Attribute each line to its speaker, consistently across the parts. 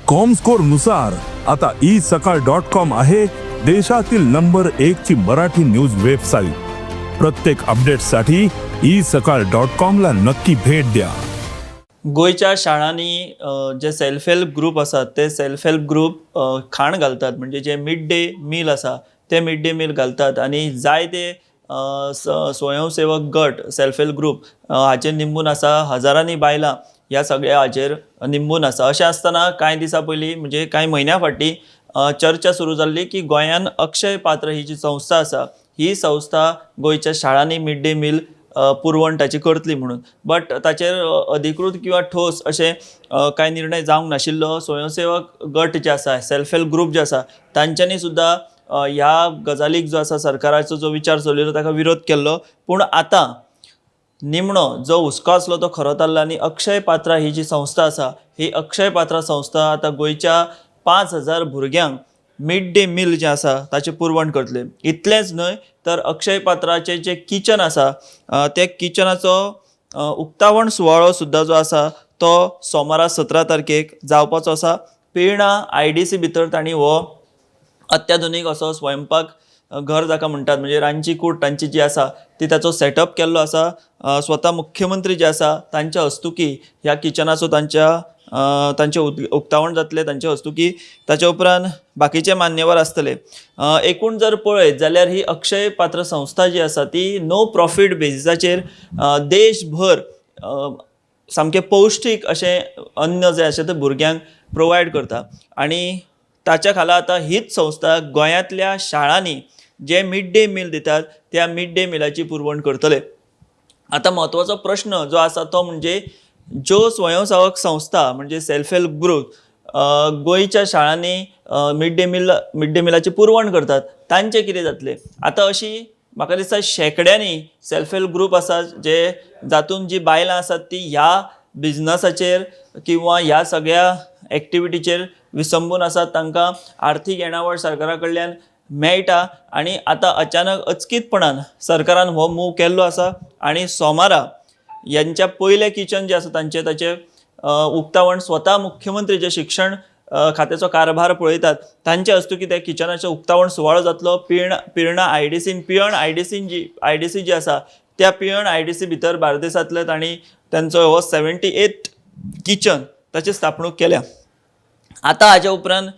Speaker 1: Comscore नुसार आता E सकाळ डॉट कॉम आहे देशातील नंबर एक ची मराठी न्यूज वेबसाईट. प्रत्येक अपडेटसाठी ई सकाळ डॉट कॉम ला नक्की भेट द्या.
Speaker 2: गोंयच्या शाळांनी जे सेल्फ हेल्प ग्रूप आसात ते सेल्फ हेल्प ग्रूप खाण घालतात, म्हणजे जे मिड डे मील आसा ते मिड डे मील घालतात आनी जायते स्वयंसेवक गट, सेल्फ हेल्प ग्रूप हाचेर निंबून आसा. हजारांनी बायलां ह्या सगळ्या हाचेर निंबून आसा. अशें आसतना कांय दिसां पयलीं, म्हणजे कांय म्हयन्या फाटीं चर्चा सुरू जाल्ली की गोंयान अक्षय पात्र ही जी संस्था आसा, ही संस्था गोंयच्या शाळांनी मिड डे मील पुरवण ताची करतली म्हणून. बट ताचेर अधिकृत किंवा ठोस अशें कांय निर्णय जावंक नाशिल्लो. स्वयंसेवक गट जे आसा, सेल्फ हेल्प ग्रूप जे आसा, तांच्यांनी सुद्दां ह्या गजालीक जो आसा, सरकाराचो जो विचार चलयलो ताका विरोध केल्लो. पूण आतां निमणो जो हुस्को आसलो तो खरो थारला आनी अक्षय पात्रा ही जी संस्था आसा, ही अक्षय पात्रा संस्था आतां गोंयच्या 5000 भुरग्यांक मिड डे मील जें आसा ताचें पुरवण करतले. इतलेंच न्हय तर अक्षय पात्राचें जें किचन आसा, त्या किचनाचो उक्तावण सुवाळो सुद्दां जो आसा तो सोमारा 17 तारखेक जावपाचो आसा. पिळर्णा आयडीसी भितर तांणी हो अत्याधुनीक असो स्वयंपाक घर जाका म्हणटात, म्हणजे रांदची कूड तांची जी आसा ती, ताचो सेटअप केल्लो आसा. स्वता मुख्यमंत्री जे आसा तांच्या हस्तुकी ह्या किचनाचो तांचें उक्तावण जातलें तांच्या हस्तुकी. ताच्या उपरांत बाकीचे मान्यवर आसतले. एकूण जर पळयत जाल्यार ही अक्षय पात्र संस्था जी आसा ती नो प्रॉफीट बेजिसाचेर देशभर सामकें पौश्टीक अशें अन्न जें आसा तें भुरग्यांक प्रोवायड करता आनी ताच्या खाला आतां हीच संस्था गोंयांतल्या शाळांनी जे मिड डे मील दितात त्या मिड डे मिलाची पुरवण करतले. आतां म्हत्वाचो प्रश्न जो आसा तो म्हणजे ज्यो स्वयंसेवक संस्था, म्हणजे सेल्फ हेल्प ग्रूप गोंयच्या शाळांनी मिड डे मिलाची पुरवण करतात तांचें कितें जातलें? आतां अशी म्हाका दिसता शेंकड्यांनी सेल्फ हेल्प ग्रूप आसात जे जातून जी बायलां आसात ती ह्या बिजनसाचेर किंवा ह्या सगळ्या एक्टिविटीचेर विसंबून आसात. तांकां आर्थीक येणावळ सरकारा कडल्यान मेळटा आनी आतां अचानक अचकीतपणान सरकारान हो मूव केल्लो आसा आनी सोमारा यांच्या पयलें किचन जें आसा तांचें, ताचें उक्तावण स्वता मुख्यमंत्री जे शिक्षण खात्याचो कारभार पळयतात तांचे हस्तुकी त्या किचनाचें उक्तावण सुवाळो जातलो. पिळर्णा आयडीसीन, पिळर्ण आयडीसीन जी आयडीसी जी आसा त्या पिळर्ण आयडीसी भितर बार्देसांतले तांणी तांचो हो 78 किचन ताची स्थापणूक केल्या. आतां हाज्या उपरांत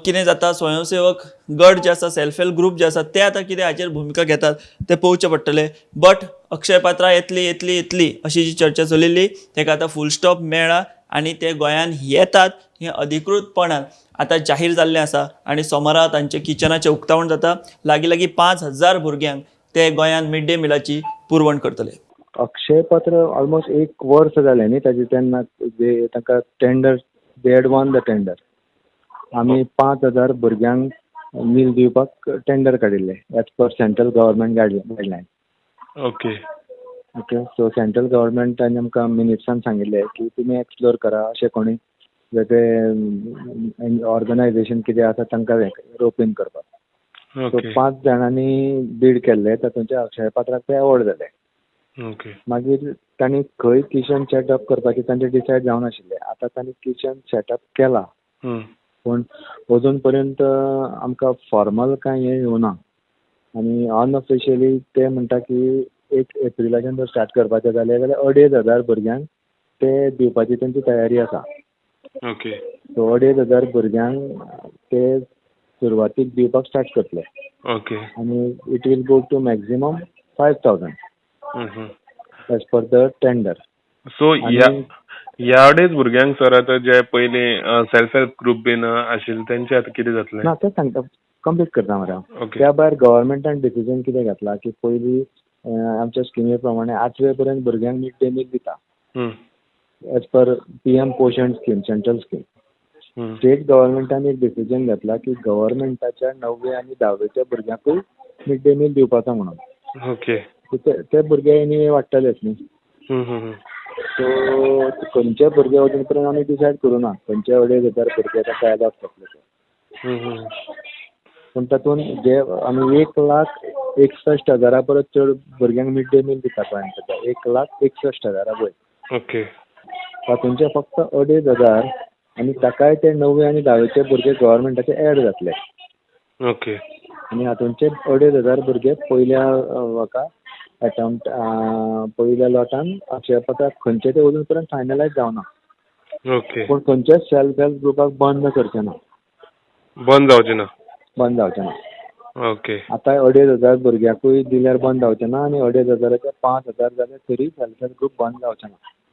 Speaker 2: कितें जाता, स्वयंसेवक गट जे आसा, सेल्फ हेल्प ग्रूप जे आसा ते आतां कितें हाचेर भुमिका घेतात तें पळोवचें पडटलें. बट अक्षय पात्रा येतली, येतली, येतली अशी जी चर्चा चलिल्ली ताका आतां फूल स्टॉप मेळ्ळा आनी ते गोंयांत येतात हें अधिकृतपणान आतां जाहीर जाल्लें आसा आनी सोमारा तांचें किचनाचें उक्तावण जाता. लागीं लागीं 5000 भुरग्यांक ते गोंयांत मिड डे मिलाची पुरवण करतले.
Speaker 3: अक्षय पात्र ऑलमोस्ट एक वर्स जालें न्ही ताजें तेन्ना जे तांकां tender, they had won the tender. आमी 5000 भुरग्यांक मील दिवपाक टेंडर काडिल्लें as per central government guideline. Okay, so central गव्हर्मेंटान आमकां मिनिट्सान सांगिल्लें की तुमी एक्सप्लोर करा, अशें कोणी वेगळे ऑर्गनायझेशन कितें आसा तांकां रोप इन करपाक. सो पांच जाणांनी बीड केल्ले, तातूंतल्या अक्षय पात्राक ते अवॉर्ड जाले. मागीर तांणी खंय किचन सेटअप करपाचें तांचें डिसायड जावं नाशिल्लें. आतां तांणी किचन सेटअप केला, पूण अजून पर्यंत आमकां फॉर्मल कांय हें येवना आनी अनऑफिशियली ते म्हणटा की 1 एप्रिलाच्यान जर स्टार्ट करपाचें जालें जाल्यार 2500 भुरग्यांक ते दिवपाची तेंची तयारी आसा. सो 2500 भुरग्यांक ते सुरवातीक दिवपाक स्टार्ट करतले आनी it will go to maximum 5000 as per the tender.
Speaker 4: So ह्या ह्या अडेज भुरग्यांक सर, आतां जे पयलीं सेल्फ हेल्प ग्रूप बीन आशिल्ले तेंचे आतां कितें जातलें?
Speaker 3: ना, तें सांगता, कंप्लीट करता मरे हांव. त्या भायर गव्हर्मेंटान डिसिजन कितें घेतला की पयलीं आमच्या स्किमी प्रमाणे आठवे पर्यंत भुरग्यांक मिड डे मील दिता as per PM Poshan scheme, central scheme. State गव्हर्मेंटान एक डिसिजन घेतला की गव्हर्मेंटाच्या णव्वे आनी धावेच्या भुरग्यांकूय मिड डे मील दिवपाचो म्हणून. ते भुरगे एनीवे वाडटलेच न्ही. सो खंयचे भुरगे अजून पर्यंत आमी डिसायड करूं ना, खंयचे 2500 भुरगे ताका एडॉप्ट जातले ते. पूण तातूंत जे आमी 1,61,000 परस चड भुरग्यांक मिड डे मील दिता गोंयांत सद्या, 1,61,000 वयर. तातूंचे फक्त 2500 आनी ताकाय ते णव्वे आनी धावेचे भुरगे गव्हर्मेंटाचे एड जातले.
Speaker 4: ओके.
Speaker 3: आनी हातूंचे 2500 भुरगे पयल्या हाका एटम्प्ट, पयल्या लॉटान अक्षय पात्राक खंयचे ते अजून पर्यंत फायनलायज जावना.
Speaker 4: ओके.
Speaker 3: पूण खंयच्याच सेल्फ हेल्प ग्रुपाक बंद करचे ना.
Speaker 4: बंद जावचें ना.
Speaker 3: बंद जावचें ना.
Speaker 4: ओके.
Speaker 3: आतां 2500 भुरग्यांकूय दिल्यार बंद जावचें ना आनी 2500 5000 जाल्यार तरी सेल्फ हेल्प ग्रूप बंद जावचें ना.